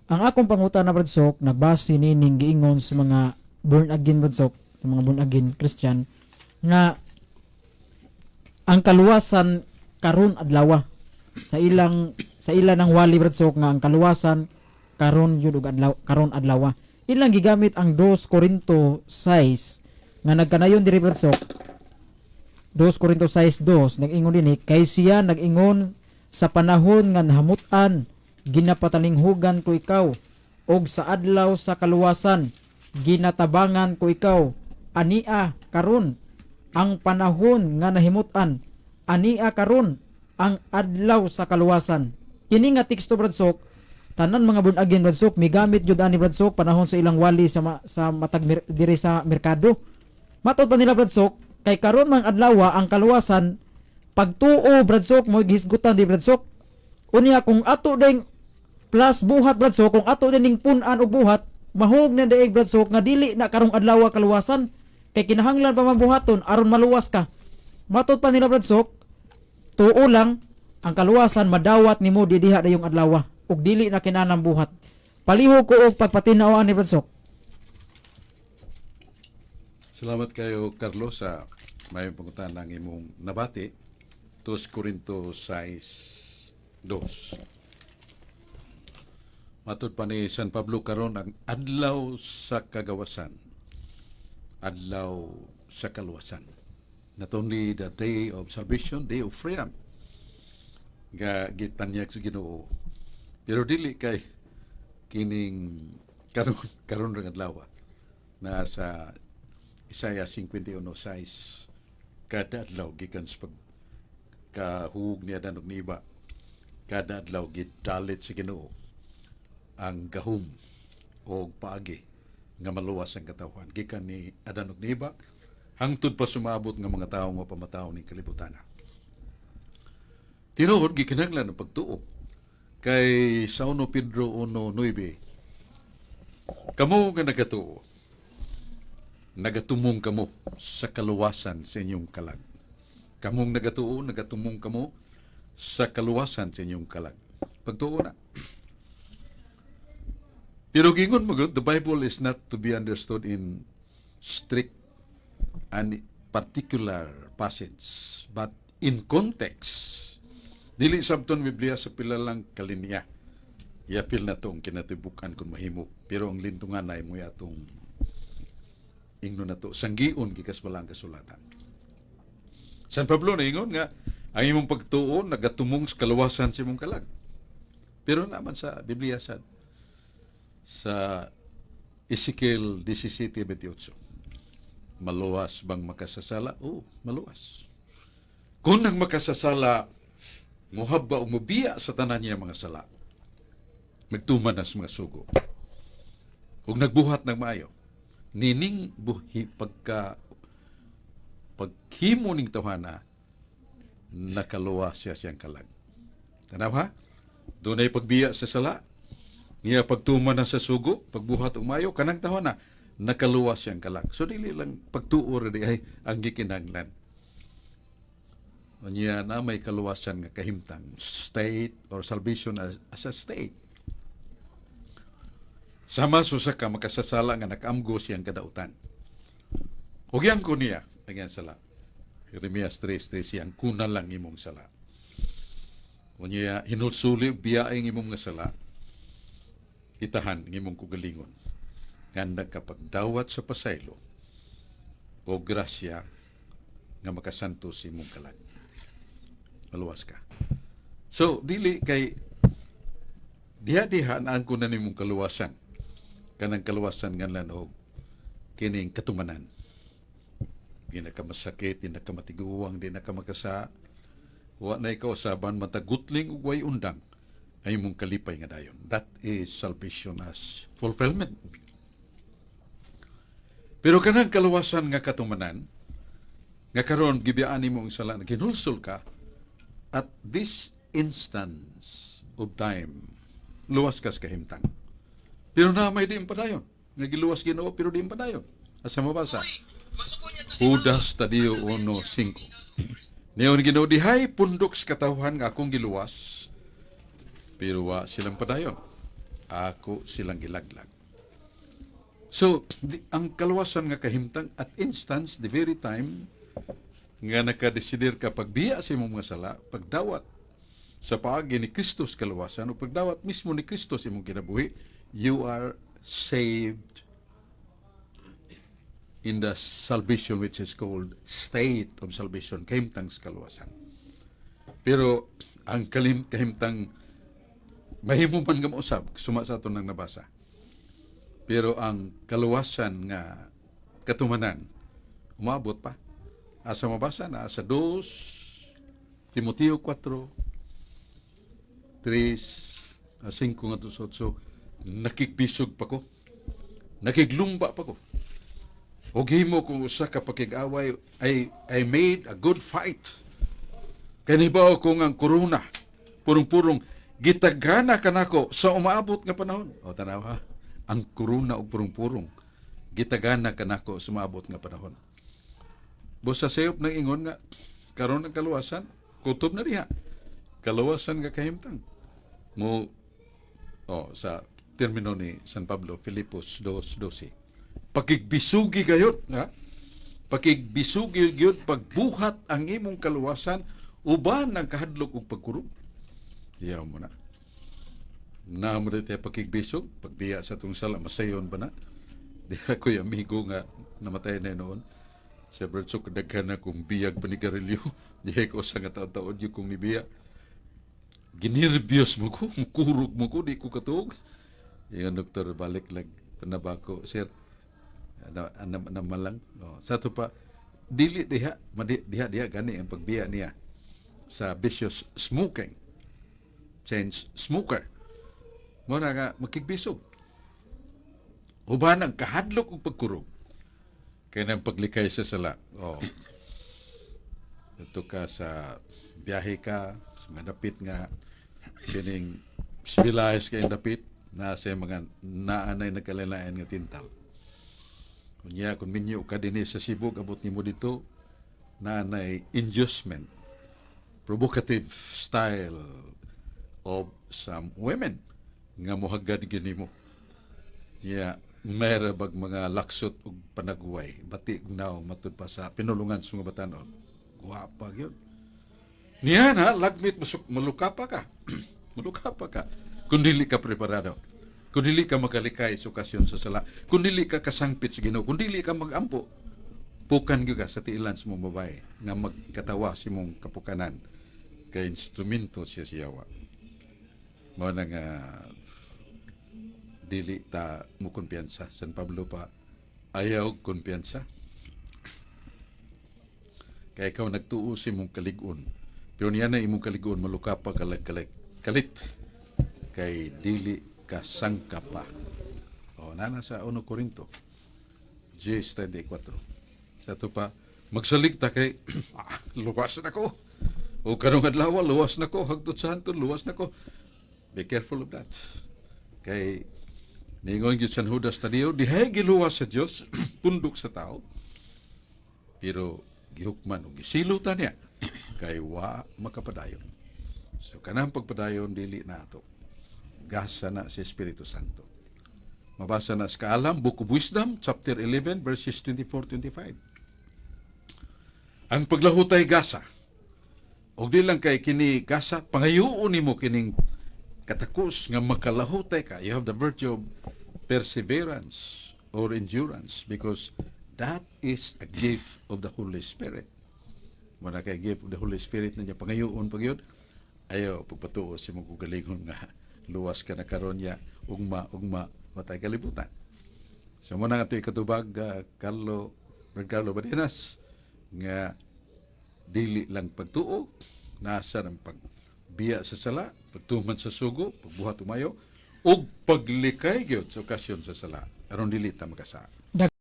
Ang akong pangutana, Brad Sok, nagbase nining giingon sa mga born again, Brad Sok, sa mga born again Christian nga ang kaluwasan karon adlawa sa ila ng wali, Brad Sok, nga ang kaluwasan karon yun ug adlaw, karon adlawa. Ilang gigamit ang 2 Corinto 6 nga nagkanayon diri, Brad Sok. 2 Corinto 6:2, nag-ingon dinhi, "Kay siya nag-ingon, 'Sa panahon nga nahamutan, ginapatalinghugan ko ikaw, ug sa adlaw sa kaluwasan ginatabangan ko ikaw.' Ania karon ang panahon nga nahimutan, ania karon ang adlaw sa kaluwasan." Kini nga teksto, Brad Sok, tanan mga born again, Brad Sok, migamit jud ani, Brad Sok, panahon sa ilang wali sa matag diri sa merkado. Matod pa nila, Brad Sok, kay karon mang adlaw ang kaluwasan, pagtuo, Brad Sok, mo gihisgutan di, Brad Sok. Unya kung ato ding plus buhat, Brad Sok, kung ato din ning pun-an og buhat, mahug na daig, Brad Sok, nga dili na karong adlaw kaluwasan kay kinahanglan pa mabuhaton aron maluwas ka. Matod pa nila, Brad Sok, tuo lang ang kaluwasan madawat nimo didiha dayong adlaw ug dili na kinahanglan buhat. Palihog ko og pagpatinaw ani, Brad Sok. Salamat kayo, Carlos, sa may pangutana ang imong nabati. 2 Corinto 6:2. Matod pa ni San Pablo, karon ang adlaw sa kagawasan. Adlaw sa kaluwasan. Not only the day of salvation, day of freedom nga gitanyag sa Ginoo. Pero dili kay kining karon karon ra adlaw na sa Isaiah 51:6, kada adlaw gikan sa pag kahuog ni Adan ug ni Eva, kada adlaw gidalit sa Ginoo ang gahom o paagi nga maluwas ang katawhan gikan ni Adan ug ni Eva hangtod pa sumabot nga mga tawo nga pamataw ning kalibutan. Tinuod, gikinahanglan ang pagtuo kay sa 1 Pedro 1:9, "Kamo nga nagatuo, nagatumong kamo sa kaluwasan sa inyong kalag." Kamong nagatuo, nagatumong kamo sa kaluwasan sa inyong kalag. Pagtuo na. Pero gingon mo gud, the Bible is not to be understood in strict and particular passage, but in context. Dili sabton Biblia sa pila lang kalinya. Iapil na to ang kinatibukan kung mahimo. Pero ang lintungan ay mo atong ingno na to. Sanggion gikas wala ang kasulatan. San Pablo naingon nga ang imong pagtuo nagatumong sa kaluwasan sa imong kalag. Pero naman sa Biblia sad sa Ezekiel 17:28. Maluwas bang makasasala? Oo, maluwas. Kung nang makasasala, muhabba o mubiya sa tanan niya mga sala, nagtuman na sa mga sugo, ug nagbuhat ng maayo, nining buhi pagka paghimo ning tawhana, nakaluwas siya siyang kalag. Tanaw ha? Dunay pagbiya sa sala, niya pagtuman na sa sugo, pagbuhat og maayo, kanang tawhana, nakaluwas siyang kalag. So dili lang pagtuo ra di ay ang gikinahanglan. Unya na may kaluwasan nga kahimtang, state or salvation as a state. Sama sa ka makasasala nga nakaamgo siyang kadautan. Ug ko niya ang iyang sala. Jeremias 3:3, "Siyang kuna lang imong sala." Unya hinulsuli ug biyaeng imong nga sala. Itahan ang imong kugalingon. Nga nagkapagdawat sa pasaylo o grasya nga makasantos sa imong kalag. Maluwas ka. So, dili kay diha-diha na ang kunan nimong kaluwasan. Kanang kaluwasan nga og kining katumanan. Di na ka masakit, di na ka matiguang, di na ka makasa. Wa na ikaw usaban matagutling ug way undang ay imong kalipay nga dayon. That is salvation as fulfillment. Pero kanang kaluwasan nga katumanan, nga karon gibiyaan nimo ang sala, ginulsol ka, at this instance of time, luwas ka sa kahimtang. Pero na may di padayon. Nga giluwas Ginoo pero di padayon. Asa mabasa? Judas Tadeo 1:5. Niyon Ginoo, "Dihay pundok sa katawhan nga akong giluwas, pero wa silang padayon." Ako silang gilaglag. So, ang kaluwasan nga kahimtang at instance, the very time nga nakadesidir ka pagbiya sa imong mga sala, pagdawat sa paagi ni Kristo sa kaluwasan o pagdawat mismo ni Kristo sa imong kinabuhi, you are saved in the salvation which is called state of salvation, kahimtang sa kaluwasan. Pero ang kahimtang mahimo man nga mausab suma sa ato nang nabasa. Pero ang kaluwasan nga katumanan umabot pa. Asa mabasa na sa 2 Timoteo 4, 3, 5 ngadto sa 8, nakigbisog pa ko. Nakiglumba pa ko. Og himo kung usa ka pakig-away, I made a good fight. Kay nahibaw ko nga ang korona, purong-purong gitagana kanako sa umaabot nga panahon. O tanaw ha, ang korona og purong-purong gitagana kanako sa umaabot nga panahon. Busa sayop nang ingon nga karon ang kaluwasan, kutob na diha. Kaluwasan nga kahimtang. Mo oh, sa termino ni San Pablo, Filipos 2:12. Pakigbisugi gayud, ha? Pakigbisugi gyud pagbuhat ang imong kaluwasan uban ang kahadlok ug pagkurog. Iyaw mo na. Na mo tayo pakigbisog, pagbiya sa atong sala, masayon ba na? Di ako'y amigo nga namatay na noon. Sa Bertso, kadaghan na kung biyag pa ni Garillo. Di ko sa nga taon-taon yung kong nibiya. Ginerbyos mo ko, kurog mo ko, di ko katuog. Yung doktor balik lag panabako, "Sir, ano, ano, ano malang." Oh, sa ato pa, dili diha, madi, diha, diha, gani ang pagbiya niya sa vicious smoking. Change smoker. Mo na nga, makigbisog. Uban ang kahadlok ug pagkurog. Kaya nang paglikay sa sala. Oh. Ito ka sa biyahe ka, sa mga dapit nga kining civilized kay dapit na sa mga naanay nagkalain nga tintal. Kunya kung minyo ka dinhi sa Cebu, abot nimo dito, naanay inducement, provocative style of some women nga mohaggad gyud nimo. Yeah, mayra bag mga laksot ug panagway, bati ug naong matud pa sa pinulungan sa mga batanon. Guwapa gyud. Niya na, lagmit masuk, maluka pa ka. Maluka pa ka. Kung dili ka preparado. Kung dili ka makalikay sa okasyon sa sala. Kung dili ka kasangpit sa Ginoo. Kung dili ka magampo, pukan gyud ka sa tiilan sa mong babae nga magkatawa sa imong kapukanan kay instrumento siya siyawa. Mao na nga dili ta mo kumpiyansa. San Pablo pa, ayaw kumpiyansa. Kaya ikaw nagtuo sa imong kalig-on. Pero niya na imong kalig-on, maluka pa kalag kalit, kalit. Kay dili ka sangka pa. O, nana sa 1 Corinto 10:34. Sa ato pa, magsalig ta kay, ah, luwas na ko. O karong adlaw, luwas na ko. Hagtod sa hantod, luwas na ko. Be careful of that. Kay ningon gyud San Judas Tadeo, dihay giluwas sa Dios, pundok sa tao. Pero gihukman og gisilutan niya kay wa makapadayon. So kanang pagpadayon dili na ato. Gasa na si Espiritu Santo. Mabasa na sa Kaalam, Book of Wisdom, chapter 11, verses 24-25. Ang paglahutay gasa. Og di lang kay kini gasa, pangayoon nimo kining katakos nga makalahutay ka. You have the virtue of perseverance or endurance because that is a gift of the Holy Spirit. Muna kay gift of the Holy Spirit na niya pangayoon pagyud. Ayaw pagpatuo sa imong kaugalingon nga luwas ka na karon ya ugma ugma matay kalibutan. So muna nga ito'y katubag, Carlo Carlo Badenas, nga dili lang pagtuo, nasa ng pagbiya sa sala, pagtuman sa sugo, pagbuhat umayo, ug paglikay gyud sa okasyon sa sala aron dili ta makasala.